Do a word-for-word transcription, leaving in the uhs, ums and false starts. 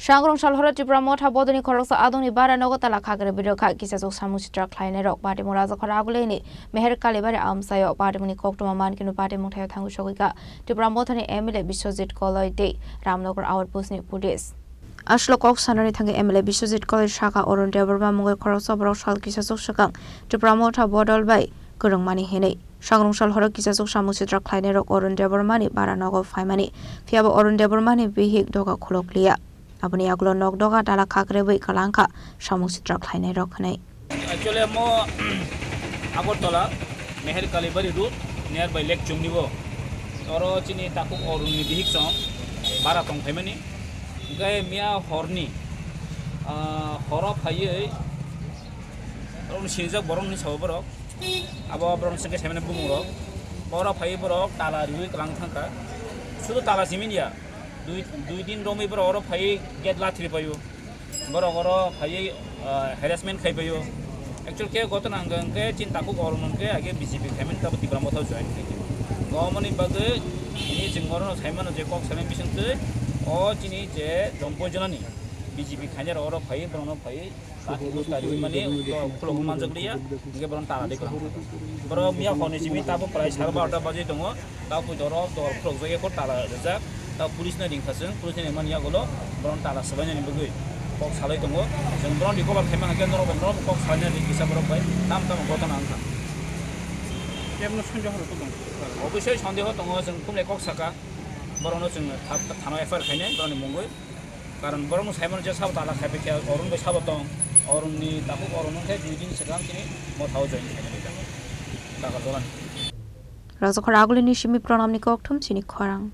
Sangrong sal horo Tipra Motha bodolni khoroksa adongni bara nogo tala khakre birokha kisachuk samung sitra khlainairok. Patimung Rajakhor Agulini Meher Kalibari amchaio patimungni koktwma mankino patimung thaio thangwi sogwikha Tipra Mothani M L A Biswajit Koloi tei Ramnagar Outpostni police. Aswk kok sanani thangwi M L A Biswajit Koloi sakha, Arun Debbarma mungwi khoroksa borok sal kisachuk swkang Tipra Motha bodol bai kwrwngmani hinwi. Sangrong sal horo kisachuk samung sitra khlainairok Arun Debbarmani bara nogo phaimani, phiyaba Arun Debbarmani bihik doga khulokliya. Aboni yagulo nok doga tala khakrebwi kwlangkha samung sitra khlainairok hwnwi. Actually, omo Agartala, Meher Kalibari Road, nearby Lake Chumnibo. Oro chini takhuk Arunni bihik chong bara tong phaimani. Hwnkhe miya horni, ah, horo phaiwi, oro sinijak borok hwnwi sao borok. Abo borok sengkhe saimano bumungrok. Oro phaiwi borok tala riwi kwlang thangkha. Sudu tala simi ya. Dui, dui din romwi borok oro phaiwi gate lathri paio. Borok oro phaiwi, ah, harassment khai paio. Actual khe gotona hwnkha hwnkhe chini takhuk Arun hwnkhe age B J P khaimani tabo Tipra Motha join khai. Omoni bagwi chini chwng orono saimano je kok sanai bisingtwi o chini je Jompoijonani B J P khainai rok oro phaiwi borokno phaiwi Lathi bus tari mani to khulok manjak liya, hingke boron tala de kwlang. Boro miya hor ni simi tabo prai sar barota baje tongo, tabo pui doro dor khulok jagui kho tala rijak, tabo police no ringkha chwng, police ni mani yagulo boron tala swbainani bagwi kok salai tongo, chwng boron recover khaima hwnkhe norok bai norok kok salainani kisa borok bai tam tamo gotona wngkha. Kebno sondeho rok tong? Obviously sondeho tongo, chwng khumle kok saka, borokno chwng tha-, thano F I R khainai boroni mungwi. Karon borokno saimano je sabo tala khai paikha, Arun bai sabo tong, Arunni takhuk Arun wngkhe dui din swkang chini mothao join khainani ta. Kakarjolani. Rajakhor Agulini simi Pranamni kokthum chini khorang.